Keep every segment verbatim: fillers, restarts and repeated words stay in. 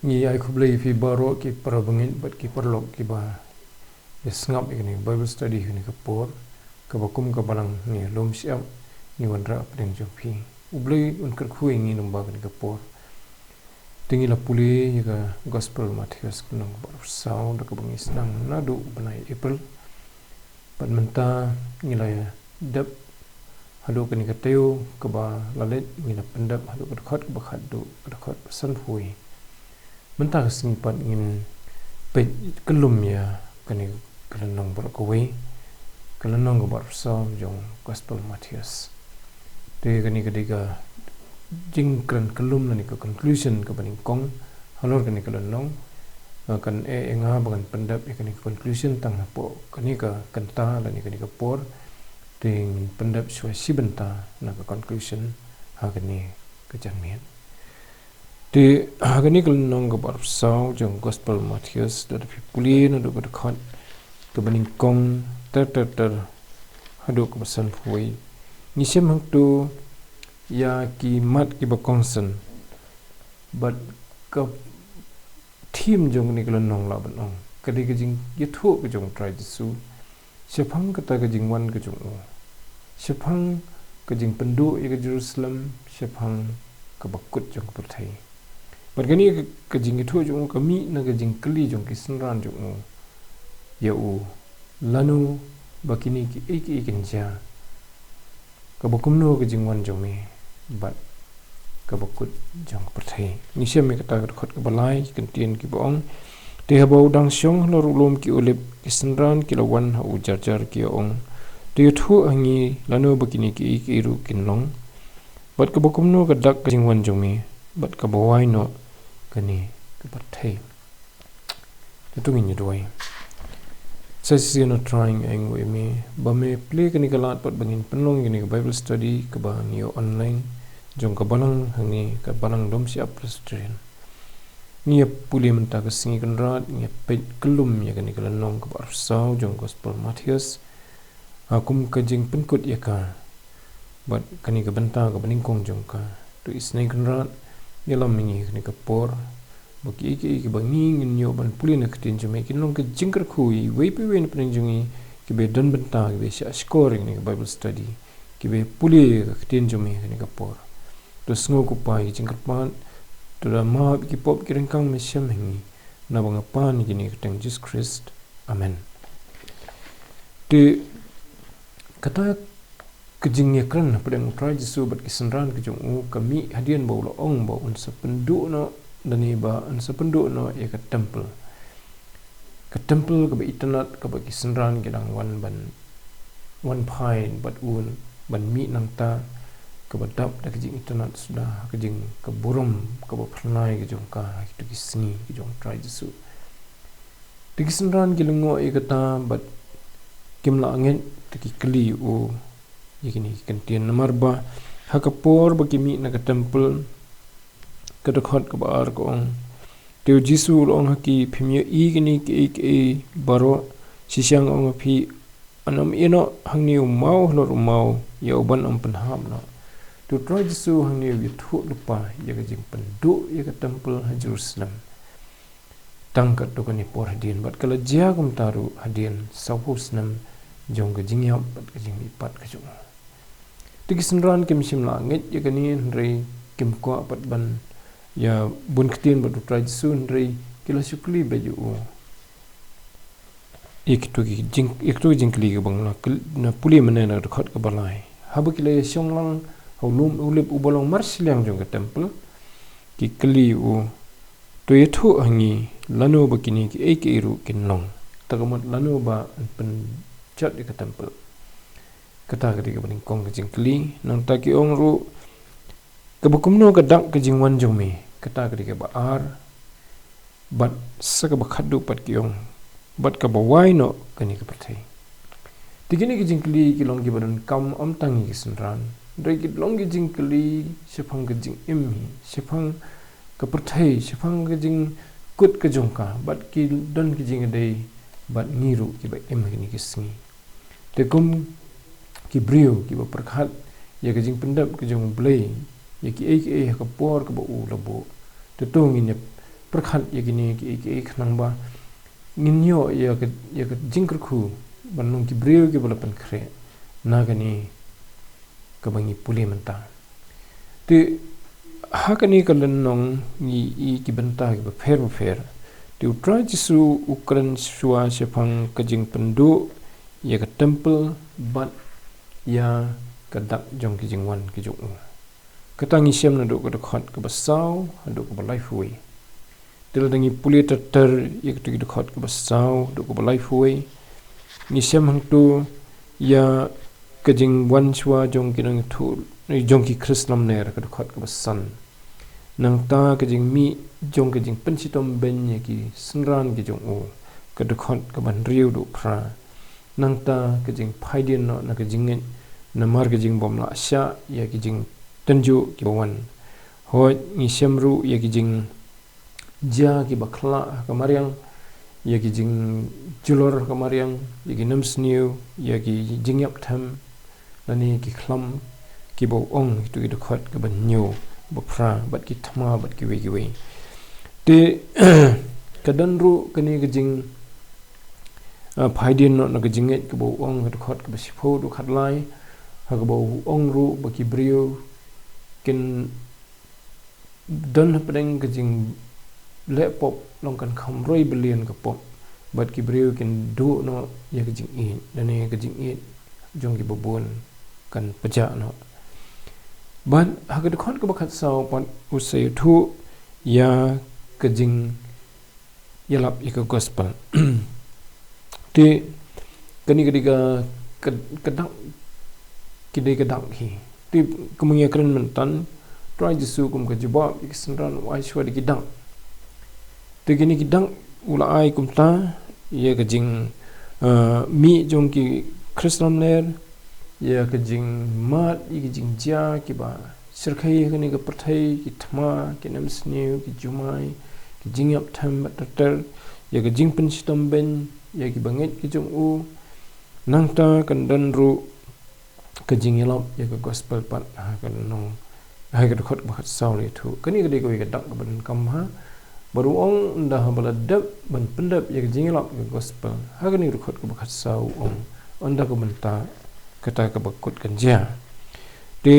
Ngi ai khublei ïa phi baroh ki para bangeit bad ki paralok kiba ïa sngap ïa kane ka Bible study ha kane ka por, kaba kum ka balang ngi lum shyiap ngi wanrah hapdeng jong phi. U Blei un kyrkhu ïa ngi lyngba kane ka por. Te ngi la pule ïa ka Gospel Mathaios ka lynnong kaba arphew saw da kaba ngi sdang naduh u bnai April. Bad mynta ngi la dep haduh kane ka taïew kaba la leit, ngi la pyndep haduh ka dkhot kaba khatduh, ka dkhot ba sanphew. Mynta ka sngi pat ngin peit kyllum ïa kane ka lynnong baroh kawei, ka lynnong kaba arphew saw jong Gospel Mathaios. Te kane ka dei ka jingkren kyllum lane ka conclusion kaba nyngkong halor kane ka lynnong. Nga kan ïa, ïa nga ba ngan pyndep ïa kane ka conclusion tang hapoh kane ka kynta lane kane ka por. Te ngin pyndep shuwa shi bynta na ka conclusion ha kane ka janmiet. Te ha kane ka lynnong kaba arphew saw jong Gospel Mathaios, da phi pule naduh ka dkhot kaba nyngkong ter ter ter haduh kaba sanphew, ngi shem hangto ïa ki mat kiba kongsan. Bad ka theme jong kane ka lynnong lah ban ong ka dei ka jingïathuh ka jong u Trai Jisu shaphang kata ka jingwan ka jong u, shaphang ka jingpynduh ïa ka Jerusalem, shaphang ka bakut jong ka pyrthei. Bad kane ka, ka jingïathuh jong u ka mih na ka jingkylli jong ki synran jong u ïa u, lano ba kine kiei kiei kin jia, kaba kumno ka jingwan jong me bad ka bakut jong ka pyrthei. Ngi shem ïa kata ka dkhot kaba lai, ki kyntien kiba ong: Te haba u dang shong halor u lum ki olib, ki synran ki la wan ha u jar jar ki ïa ong: Te ïathuh ha ngi lano ba kine kiei kiei ruh kin long, bad kaba kumno ka dak ka jingwan jong me, bad kaba wai noh kane ka pyrthei. Te to ngin ïa duwai. Sa shisien, A Trai, ngi ainguh ïa me ba me plie kane ka lad pat ba ngin pynlong ïa kane ka Bible study kaba ngi ïoh online jong ka balang hangne, ka balang Domshyiap Presbyterian. Ngi ïa pule mynta ka sngi Kynrad, ngi ïa peit kyllum ïa kane ka lynnong kaba arphew saw jong Gospel Mathaios, ha kum ka jingpynkut ïa ka bad kane ka bynta kaba nyngkong jong ka. To Isynei Kynrad, ïalam ïa ngi ha kane ka por, ba kiei kiei kiba ngi ngin ïoh ban pule na ka ktien jong me kin long ka jingkyrkhu ïa iwei pa iwei na pdeng jong ngi kiba don bynta, kiba shah shkor ïa kane ka Bible study, kiba pule ïa ka ktien jong me ha kane ka por. To sngew, ko Pa, ïa ki jingkyrpad, to da map ïa ki pop ki ryngkang, me shem ha ngi, naba nga pan ïa kine ha ka kyrteng Jisu Khrist. Amen. Te kata ka jingïakren hapdeng u Trai Jisu bad ki synran ka jong u ka mih hadien ba u la ong ba un sa pynduh noh, lane ba un sa pynduh noh ïa ka temple. Ka temple kaba itynnad, kaba ki synran ki dang wan ban wan phai bad u ban mih nangta, kaba dap da ka jingitynnad suda, ka jing, ka burom kaba phyrnai ka jong ka ha kito ki sngi ka jong u Trai Jisu. Te ki synran ki lyngngoh ïa kata bad kim lah ngeit, te ki kylli ïa u ïa kine ki kyntien. Namar ba ha ka por ba ki mih na ka temple, ka dkhot kaba ar ka ong: Te u Jisu u la ong ha ki: Phim ïohi kine kiei kiei baroh? Shisha nga ong ha phi, yn ym ïeh noh hangne u maw halor u maw ïa uban ym pynhap noh. Te u Trai Jisu hangne u ïathuh lypa ïa ka jingpynduh ïa ka temple ha Jerusalem. Tang katto katne por hadien, bad ka la jia kumta ruh hadien sawphew snem jong ka jingïap bad ka jingmihpat ka jong u. Te ki synran kim shym la ngeit ïa kane, hynrei kim kwah pat ban ïa bun ktien bad u Trai Jisu, hynrei ki la shu kylli beit ïa u ïa kito ki jing, ïa kito ki jingkylli kaba nga la kyl-, na pule mynne na ka dkhot kaba lai. Haba ki la ïa shong lang ha u lum olib uba long marshiliang jong ka temple, ki kylli ïa u: To ïathuh ha ngi lano ba kine kiei kiei ruh kin long, kata ka mut lano ba yn pynjot ïa ka temple. Kata ka dei kaba nyngkong ka jingkylli. Nangta ki ong ruh: Kaba kumno ka dak ka jingwan jong me? Kata ka dei kaba ar. Bad sa kaba khatduh pat ki ong: Bad kaba wai noh kane ka pyrthei. Te kine ki jingkylli ki long kiba donkam ym tang ïa ki synran, hynrei ki long ki jingkylli shaphang ka jingim hi, shaphang ka pyrthei, shaphang ka jingkut ka jong ka, bad ki don ki jingïadei bad ngi ruh kiba im ha kine ki sngi. Te kum ki briew kiba pyrkhat ïa ka jingpyndep ka jong U Blei ïa kiei kiei ha ka por kaba u la buh, te to ngin ïa pyrkhat ïa kine ki, ki, ki khnang ba ngin ïoh ïa ka, ïa ka jingkyrkhu ban long ki briew kiba la pynkhreh na kane kaba ngi pule mynta. Te ha kane ka lynnong ngi ïohi ki bynta kiba pher bapher. Te U Trai Jisu u kren shuwa shaphang ka jingpynduh ïa ka temple bad ïa ka dak jong ki jingwan ki jong u. Kata ngi shem naduh ka dkhot kaba saw haduh kaba laiphew wei. Te lada ngi pule ter ter ïa katu ki dkhot kaba saw haduh kaba laiphew wei, ngi shem hangtu ïa ka jingwan shuwa jong ki nongïathuh, jong ki Khrist lamler, ka dkhot kaba san. Nangta ka jingmih jong ka jingpynshitom beiñ ïa ki synran ki jong u, ka dkhot kaba hynriew haduh phra. Nangta ka jingphaidien noh na ka jingngeit namar ka jingbymlah shah ïa ki jingtynjuh kiba wan. Hooid, ngi shem ruh ïa ki jingjia kiba khlah ha ka mariang, ïa ki jingjulor ha ka mariang, ïa ki nemsniew, ïa ki jingïap them, lane ki khlam kiba u ong ha katu ki dkhot kaba hynñiew, ba phra, bad ki thma, bad kiwei kiwei. Te ka don ruh kane ka jing, ah, phaidien noh na ka jingngeit kaba u ong ha ka dkhot kaba shiphew haduh khatlai, ha kaba u ong ruh ba ki briew kin don hapdeng ka jingleh pop long kan kham roi billion ka pop. Bad ki briew kin duh noh ïa ka jingïeit, lane ka jingïeit jong kiba bun kan pjah noh. Bad ha ka dkhot kaba khatsaw pat u sa ïathuh ïa ka jing ïalap ïa ka gospel. Te kane ka dei ka, ka, ka dak, ki dei ka dak hi. Te kumba ngi ïakren mynta, Trai Jisu kum ka jubab ïa ki synran u ai shuwa da ki dak. Te kine ki dak u la ai kumta ïa ka jing, ah, mih jong ki Khrist lamler, ïa ka jingmad ïa ki jingjia kiba shyrkhei ha kane ka pyrthei, ki thma, ki nemsniew, ki jumai, ki jingïap them bad ter ter, ïa ka jingpynshitom beiñ ïa kiba ngeit ki jong u. Nangta kan don ruh ka jingïalap ïa ka gospel pat ha ka lynnong, ha ka dkhot kaba khatsaw la ïathuh. Kane ka dei kawei ka dak kaba donkam ha. Bad u ong, ynda haba la dep ban pyndep ïa ka jingïalap ïa ka gospel, ha kane ka dkhot kaba khatsaw u ong, ynda ka bynta kata kaba kut kan jia. Te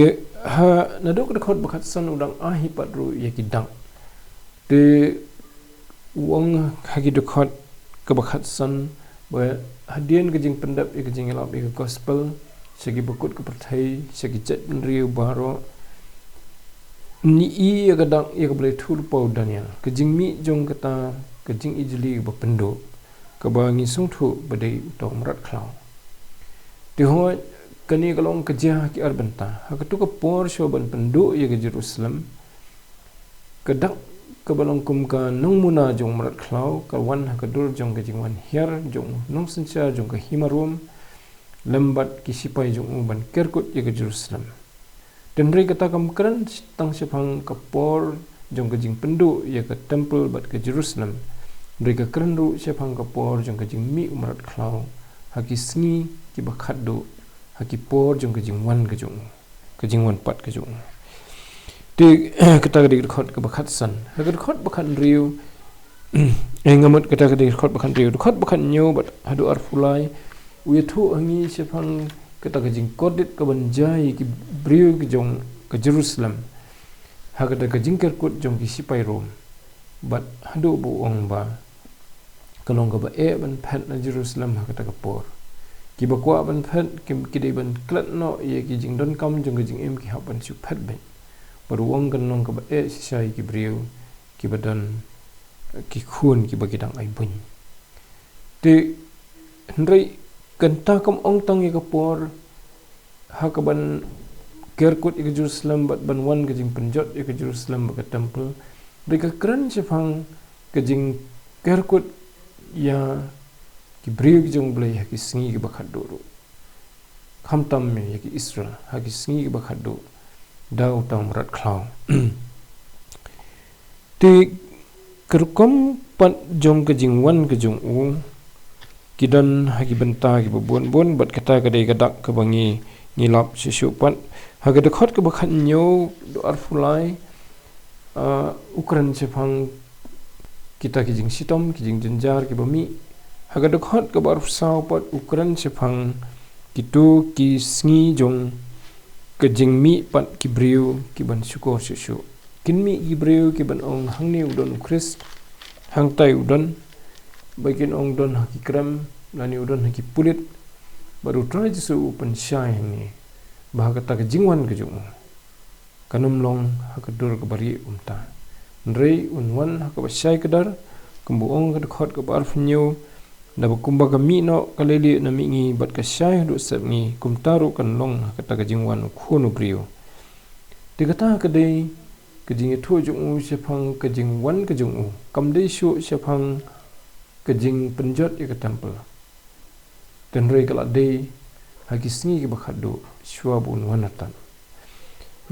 ha naduh ka dkhot ba khatsan u dang ai hi pat ruh ïa ki dak. Te u ong ha ki dkhot kaba khatsan ba hadien ka jingpyndep ïa ka jingïalap ïa ka gospel sha kiba kut ka pyrthei, sha ki jaitbynriew baroh, ngi ïohi ïa ka dak ïa kaba la ïathuh lypa u Daniel, ka jingmih jong kata ka jingijli kaba pynduh, kaba ngi sngewthuh ba dei uta u mrad khlaw. Te hooid, kane ka long ka jia ha ki ar bynta. Ha katu ka por shuwa ban pynduh ïa ka Jerusalem, ka dak kaba long kum ka nongmuna jong u mrad khlaw ka wan ha ka dur jong ka jingwan hiar jong u nongsynshar jong ka hima Rom lem bad ki shipai jong u ban ker kut ïa ka Jerusalem. Te hynrei kata kam kren tang shaphang ka por jong ka jingpynduh ïa ka temple bad ka Jerusalem. Hynrei ka kren ruh shaphang ka por jong ka jingmih u mrad khlaw ha ki sngi kiba khatduh, ha ki por jong ka jingwan ka jong u, ka jingwan pat ka jong u. Te kata ka dei ka dkhot kaba khatsan. Ha ka dkhot ba khathynriew, eh, nga mut kata ka dei ka dkhot ba khathynriew, dkhot ba khathynñiew bad haduh arphew lai, u ïathuh ha ngi shaphang kata ka jingkordit kaban jia ïa ki briew ka jong ka Jerusalem ha kata ka jingker kut jong ki shipai Rom. Bad haduh ba u ong ba ka long kaba eh ban phet na Jerusalem ha kata ka por. Kiba kwah ban phet ki, ki dei ban klet noh ïa ki jingdonkam jong ka jingim, ki hap ban shu phet beit. Bad u ong kan long kaba eh shisha ïa ki briew kiba don ki khun kiba ki dang ai buiñ. Te hynrei kata kam ong tang ïa ka por ha kaban ker kut ïa ka Jerusalem bad ban wan ka jingpynjot ïa ka Jerusalem bad ka temple. Hynrei ka kren shaphang ka jingker kut ïa ki briew ki jong U Blei ha ki sngi kiba khatduh ruh. Khamtam ïa ki Israel ha ki sngi kiba khatduh da uta u mrad khlaw. Te ka rukom pat jong ka jingwan ka jong u ki don ha ki bynta kiba bun bun, bad kata ka dei ka dak kaba ngi, ngi lap shuh shuh pat. Ha ka dkhot kaba khathynñiew haduh arphew lai, ah, u kren shaphang kita ki jingshitom, ki jingjynjar kiba mih. Ha ka dkhot kaba arphew saw pat u kren shaphang kito ki sngi jong ka jingmih pat ki briew kiban shukor shuh shuh. Kin mih ki briew kiban ong hangne u don u Khrist, hangtai u don, ba kin ong don ha ki krem, lane u don ha ki pulit, bad u Trai Jisu u pynshai hangne ba ha kata ka jingwan ka jong u kan ym long ha ka dur kaba rieh kumta. Hynrei un wan ha kaba shai kdar, kumba ong ka dkhot kaba arphew hynñiew, naba kumba ka mih noh ka leilieh na mihngi bad ka shai haduh sepngi, kumta ruh kan long ha kata ka jingwan u Khun u briew. Te kata ka dei ka jingïathuh jong u shaphang ka jingwan ka jong u, kam dei shuh shaphang ka jingpynjot ïa ka temple. Hynrei ka la dei ha ki sngi kiba khatduh shuwa ba un wan artat.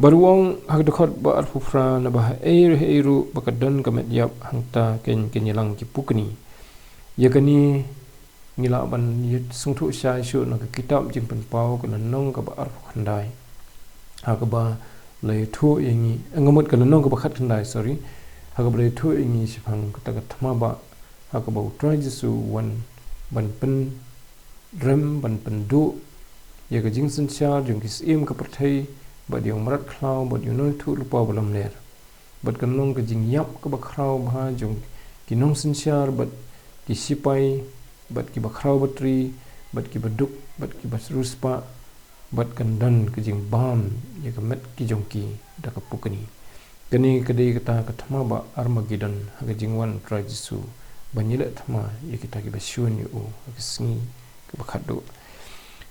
Bad u ong ha ka dkhot ba arphew phra, naba haei haei ruh ba ka don ka met ïap, hangta kin, kin ïalang ki pukni. Ïa kane ngi lah ban ïa sngewthuh shai shuh na ka kitab Jingpynpaw ka lynnong kaba arphew khyndai, ha kaba la ïathuh ïa ngi, eh, nga mut ka lynnong kaba khatkhyndai, sorry, ha kaba la ïathuh ïa ngi shaphang kata ka thma ba ha kaba u Trai Jisu u wan ban pynrem, ban pynduh ïa ka jingsynshar jong ki syiem ka pyrthei, bad ïa u mrad khlaw, bad ïa u nongïathuhlypa ba lamler. Bad kan long ka jingïap kaba khraw bha jong ki nongsynshar, bad ki shipai, bad kiba khraw batri, bad kiba duk, bad kiba riewspah, bad kan don ka jingbam ïa ka met ki jong ki da ka pukni. Kane ka dei kata ka thma ba Armageddon ha ka jingwan u Trai Jisu, ban ïaleh thma ïa kita kiba shun ïa u ha ka sngi kaba khatduh.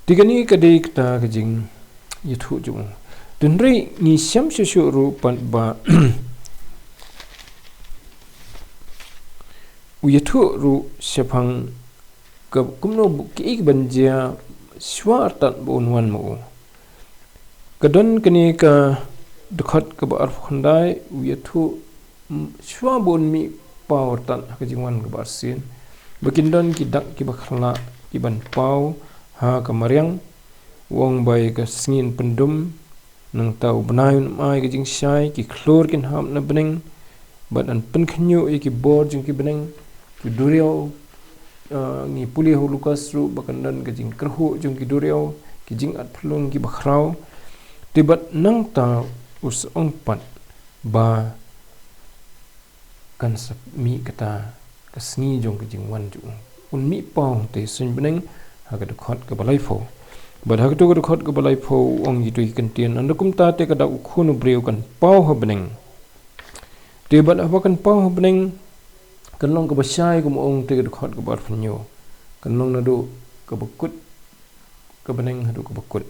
Te kane ka dei kata ka jingïathuh jong u. Hynrei ngi shem shuh shuh ruh pat ba u ïathuh ruh shaphang ka kumno, kiei kiban jia shuwa artat ba un wan ma u. Ka don kane ka dkhot kaba arphew khyndai, u ïathuh, mm, shuwa ba un mih paw artat ha ka jingwan kaba arsien, ba kin don ki dak kiba khlaiñ kiban paw ha ka mariang, u ong ba ïa ka sngi yn pyndum, nangta u bnai un ai ka jingshai, ki khlur kin hap na bneng, bad yn pynkhynñiuh ïa ki bor jong ki bneng, ki duriaw, eh, ngi pule ha u Lukas ruh ba kan don ka jingkyrhuh jong ki duriaw, ki jingat phyllung kiba khraw. Te bad nangta u sa ong pat ba kan sa mih kata ka sngi jong ka jingwan jong u. Un mih paw te suiñ bneng, ha ka dkhot kaba laiphew. Bad ha kato ka dkhot kaba laiphew u ong kito ki kyntien, ynda kumta te ka dak u Khun u briew kan paw ha bneng. Te bad haba kan paw ha bneng, kan long kaba shai, kumba ong te ka dkhot kaba arphew hynñiew. Kan long naduh kaba kut ka bneng haduh kaba kut.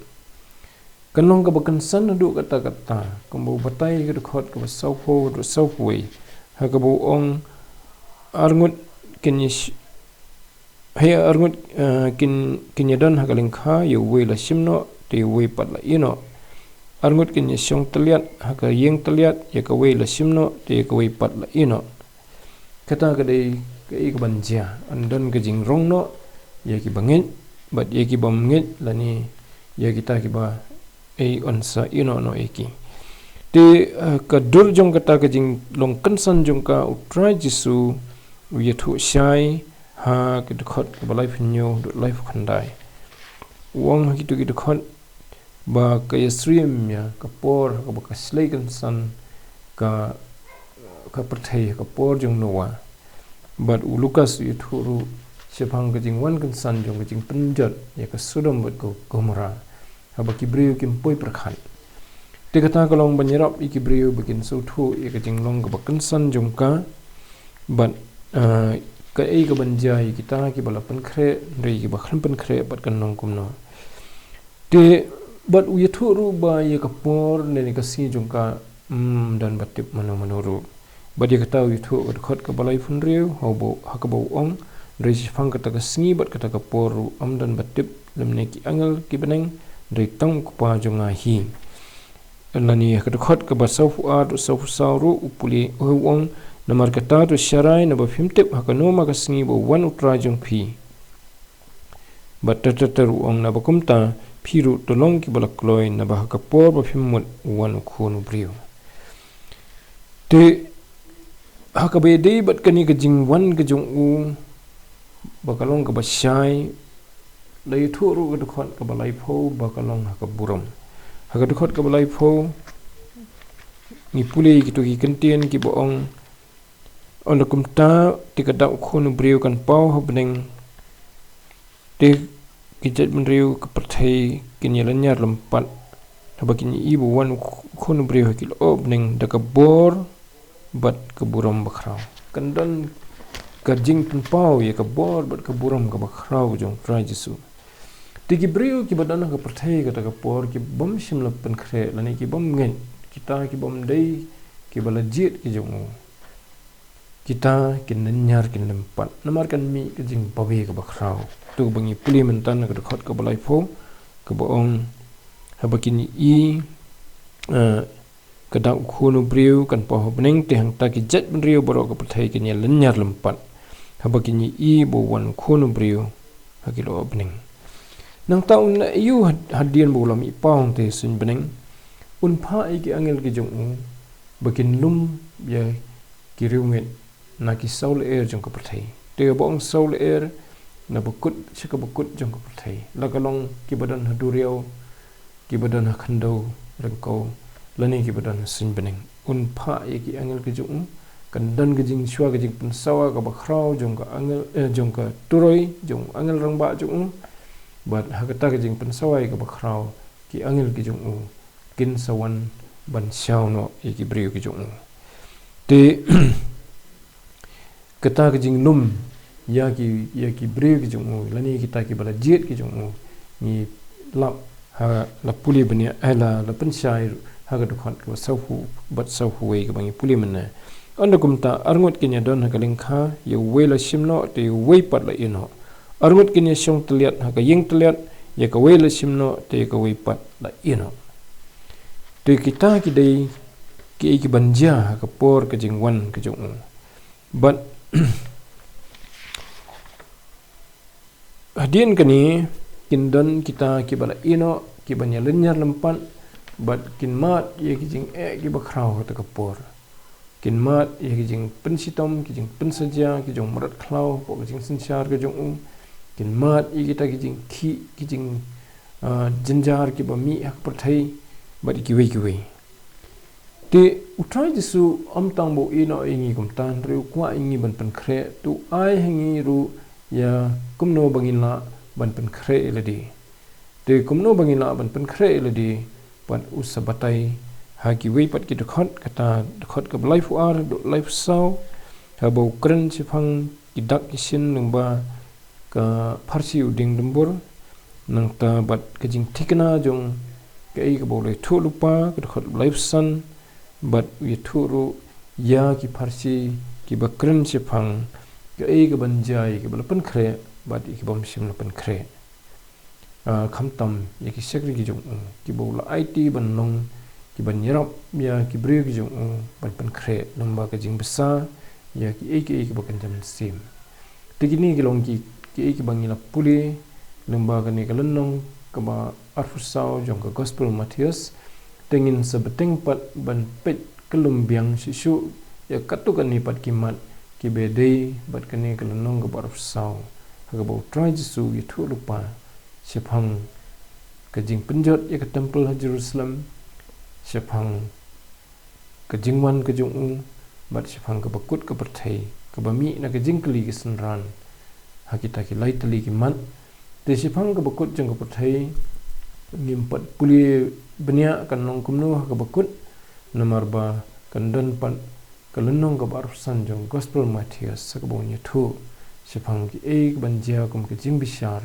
Kan long kaba kynsan haduh katta katta, kumba u batai ka dkhot kaba sawphew haduh sawphew wei, ha kaba u ong, arngut kin ïa sh-, hei, arngut, eh, kin, kin ïadon ha ka lyngkha, ïa uwei la shim noh, te uwei pat la ïeh noh. Arngut kin ïashong tylliat ha ka ïing tylliat, ïa kawei la shim noh, te ïa kawei pat la ïeh noh. Kata ka dei kaei kaban jia, yn don ka jingrong noh ïa kiba ngeit, bad ïa kibym ngeit, lane ïa kita kiba ei yn sa ïeh noh noh ïa ki. Te, eh, ka dur jong kata ka jinglong kynsan jong ka, u Trai Jisu u ïathuh shai ha ka dkhot kaba laiphew hynñiew haduh laiphew khyndai. U ong ha kito ki dkhot ba ka ïasyriem ïa ka por ha kaba ka shlei kynsan ka, ka pyrthei ha ka por jong Noah. Bad u Lukas u ïathuh ruh shaphang ka jingwan kynsan jong ka jingpynjot ïa ka Sodom bad ka Gomorrah, haba ki briew kim poi pyrkhat. Te kata ka long ban ïarap ïa ki briew ba kin sngewthuh ïa ka jinglong kaba kynsan jong ka, bad, eh, kaei kaban jia ïa kita kiba la pynkhreh, hynrei kiba khlem pynkhreh bad kan long kumno. Te bad u ïathuh ruh ba ïa ka por ne ka sngi jong ka, mm, ym don ba tip mano mano ruh. Bad ïa kata u ïathuh ha ka dkhot kaba laiphew hynriew, ha uba, ha kaba u ong, hynrei shaphang kata ka sngi bad kata ka por ruh ym don ba tip, lymne ki angel ki bneng, hynrei tang u Kpa jong nga hi. Lane ha ka dkhot kaba sawphew ar haduh sawphew saw ruh u pule, u ong, namar kata to sharai, naba phim tip ha kano ma ka sngi ba u wan u Trai jong phi. Bad ter ter ter u ong, naba kumta phi ruh to long kiba la kloi, naba ha ka por ba phim mut u wan u Khun u briew. Te Ha kaba ïadei bad kane ka jingwan ka jong u ba ka long kaba shai, la ïathuh ruh ka dkhot kaba laiphew ba ka long ha ka burom. Ha ka dkhot kaba laiphew ngi pule kito ki kyntien kiba ong, ynda kumta te ka dak u khun u briew kan paw ha bneng, te ki jaitbynriew ka pyrthei kin ïa lynñiar lympat, haba kin ïohi ba wan u khun u briew ha ki lyoh bneng da ka bor bad ka burom bakhraw. Kan don ka jingpynpaw ïa ka bor bad ka burom kaba khraw jong u Trai Jisu. Te ki briew kiba don ha ka pyrthei kata ka por ki bym shym la pynkhreh lane ki bym ngeit, kita ki bym dei kiba la jied ki jong u, kita kin lynñiar kin lympat namar kan mih ka jingbabe kaba khraw. To ba ngi pule mynta na ka dkhot kaba laiphew kaba ong, haba kin ïohi, eh, ka dak u khun u briew kan paw ha bneng, te hangta ki jaitbynriew baroh ka pyrthei kin ïa lynñiar lympat haba kin ïohi ba wan u khun u briew ha ki lyoh bneng. Nangta un ïohi had-, hadien ba u la mih paw hangta ha suiñ bneng, un phah ïa ki angel ki jong u ba kin lum ïa ki riewngeit na ki saw lyer jong ka pyrthei. Te ba ong saw lyer, na ba kut sha kaba kut jong ka pyrthei, la ka long kiba don ha duriaw, kiba don ha khyndew ryngkew, lane kiba don ha suiñ bneng. Un phah ïa ki angel ki jong u, kan don ka jingshwa ka jingpynsawa kaba khraw jong ka angel, eh, jong ka turoi jong u angel rangbah jong u. Bad ha kata ka jingpynsawa ïa kaba khraw, ki angel ki jong u kin sa wan ban shaw noh ïa ki briew ki jong u. Te kata ka jinglum ïa ki, ïa ki briew ki jong u lane kita kiba la jied ki jong u, ngi lap ha, la pule bniah, eh, la, la pynshai ha ka dkhot kaba sawphew bad sawphew wei kaba ngi pule mynne. Ynda kumta arngut kin ïa don ha ka lyngkha, ïa uwei la shim noh, te ïa uwei pat la ïeh noh. Arngut kin ïa shong tylliat ha ka ïing tylliat, ïa kawei la shim noh, te ïa kawei pat la ïeh noh. Te kita ki dei kiei kiban jia ha ka por ka jingwan ka jong u. Bad hadien kane kin don kita kiba la ïeh noh, kiban ïa lynñiar lympat, bad kin mad ïa ki jingeh kiba khraw ha kata ka por. Kin mad ïa ki jingpynshitom, ki jingpynsaja, ki jong mrad khlaw, hapoh ka jingsynshar ka jong u. Kin mad ïa kita ki jingkhih, ki jing, ah, jynjar kiba mih ha ka pyrthei, bad ïa kiwei kiwei. Te u Trai Jisu ym tang ba u ïeh noh ïa ngi kumta, hynrei u kwah ïa ngi ban pynkhreh, te u ai ha ngi ruh ïa kumno ba ngin lah ban pynkhreh ïa lade. Te kumno ba ngin lah ban pynkhreh ïa lade, pat u sa batai ha kiwei pat ki dkhot, kata dkhot kaba laiphew ar, dkhot laiphew saw, haba u kren shaphang ki dak ki shin lyngba ka pharshi u dieng dumbur, nangta bad ka jingthikna jong kaei kaba u la ïathuh lypa, ka dkhot laiphew san, bad u ïathuh ruh ïa ki pharshi kiba kren shaphang kaei kaban jia ïa kiba la pynkhreh bad ïa kiba ym shym la pynkhreh. Ah, khamtam ïa ki shakri ki jong u, kiba u la aiti ban long kiban ïarap ïa ki briew ki jong u ban pynkhreh lyngba ka jingbsa ïa kiei kiei kiba kynja mynsiem. Te kine ki long ki, kiei kiba ngi la pule lyngba kane ka lynnong kaba arphew saw jong ka Gospel Mathaios. Te ngin sa bteng pat ban peit kyllum biang shuh shuh ïa katto katne pat ki mat kiba dei bad kane ka lynnong kaba arphew saw, ha kaba u Trai Jisu u ïathuh lypa shaphang ka jingpynjot ïa ka templ ha Jerusalem, shaphang ka jingwan ka jong u, bad shaphang kaba kut ka pyrthei, kaba mih na ka jingkylli ki synran ha kita ki lai tylli ki mat. Te shaphang kaba kut jong ka pyrthei, ngim pat pule bniah kan long kumno ha kaba kut, namar ba kan don pat ka lynnong kaba arphew san jong Gospel Mathaios, ha kaba un ïathuh shaphang kiei kiban jia kum ka jingbishar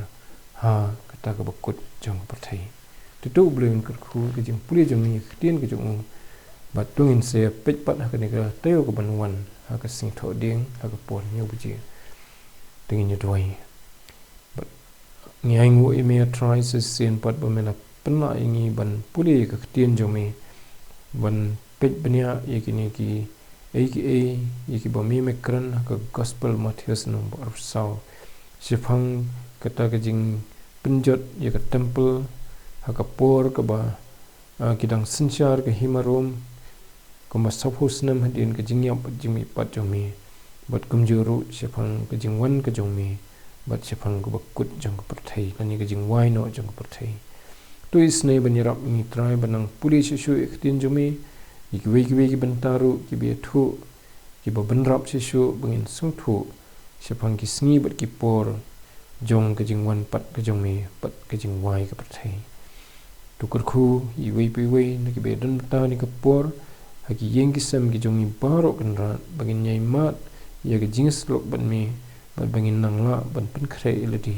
ha kata kaba kut jong ka pyrthei. Te to U Blei un kyrkhu ka jingpule jong ngi ïa ka ktien ka jong u. Bad to ngin sa peit pat ha kane ka taïew kaban wan ha ka Sngi Thohdieng ha ka por hynñiew baje. To ngin ïa duwai. Bad ngi ainguh ïa me, A Trai, sa shisien pat ba me la pynlah ïa ngi ban pule ïa ka ktien jong me, ban peit bniah ïa kine kiei kiei ïa kiba me me kren ha ka Gospel Mathaios lynnong ba arphew saw, shaphang kata ka jingpynjot ïa ka templ ha ka por kaba, ah, ki dang synshar ka hima Rom, kumba saphew snem hadien ka jingïap bad jingmihpat jong me, bad kumjuh ruh shaphang ka jingwan ka jong me, bad shaphang kaba kut jong ka pyrthei, lane ka jingwai noh jong ka pyrthei. To isynei ban ïarap ïa ngi Trai ban nang pule shuh shuh ïa ka ktien jong me, ïa kiwei kiwei ki bynta ruh kiba ïathuh, kiba bynrap shuh shuh ba ngin sngewthuh shaphang ki sngi bad ki por jong ka jingwan pat ka jong me bad ka jingwai ka pyrthei. To kyrkhu ïa iwei pa iwei na kiba ïadon bynta ha kane ka por ha ki ïing ki sem ki jong ngi baroh Kynrad, ba ngin ïai mad ïa ka jingïasyllok bad me, bad ba ngin nang lah ban pynkhreh ïa lade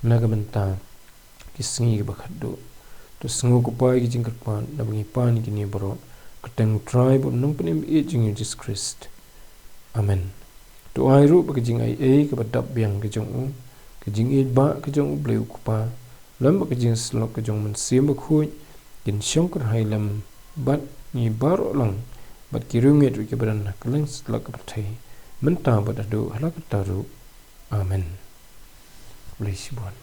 na ka bynta ki sngi kiba khatduh. To sngew ko Pa ïa ki jingkyrpad naba ngi pan ïa kine baroh, kyrteng U Trai bad U Nongpynim ïeit jong ngi U Jisu Khrist. Amen. To ai ruh ba ka jingaiei kaba dap biang ka jong U, ka jingïeit ba ka jong U Blei U Kpa, lem bad ka jingïasyllok ka jong U Mynsiem Bakhuid, kin shong kyrhai lem bad ngi baroh lang, bad ki riewngeit ruh kiba don ha kylleng satlak ka pyrthei, mynta bad haduh hala katta ruh. Amen. Khublei shibun.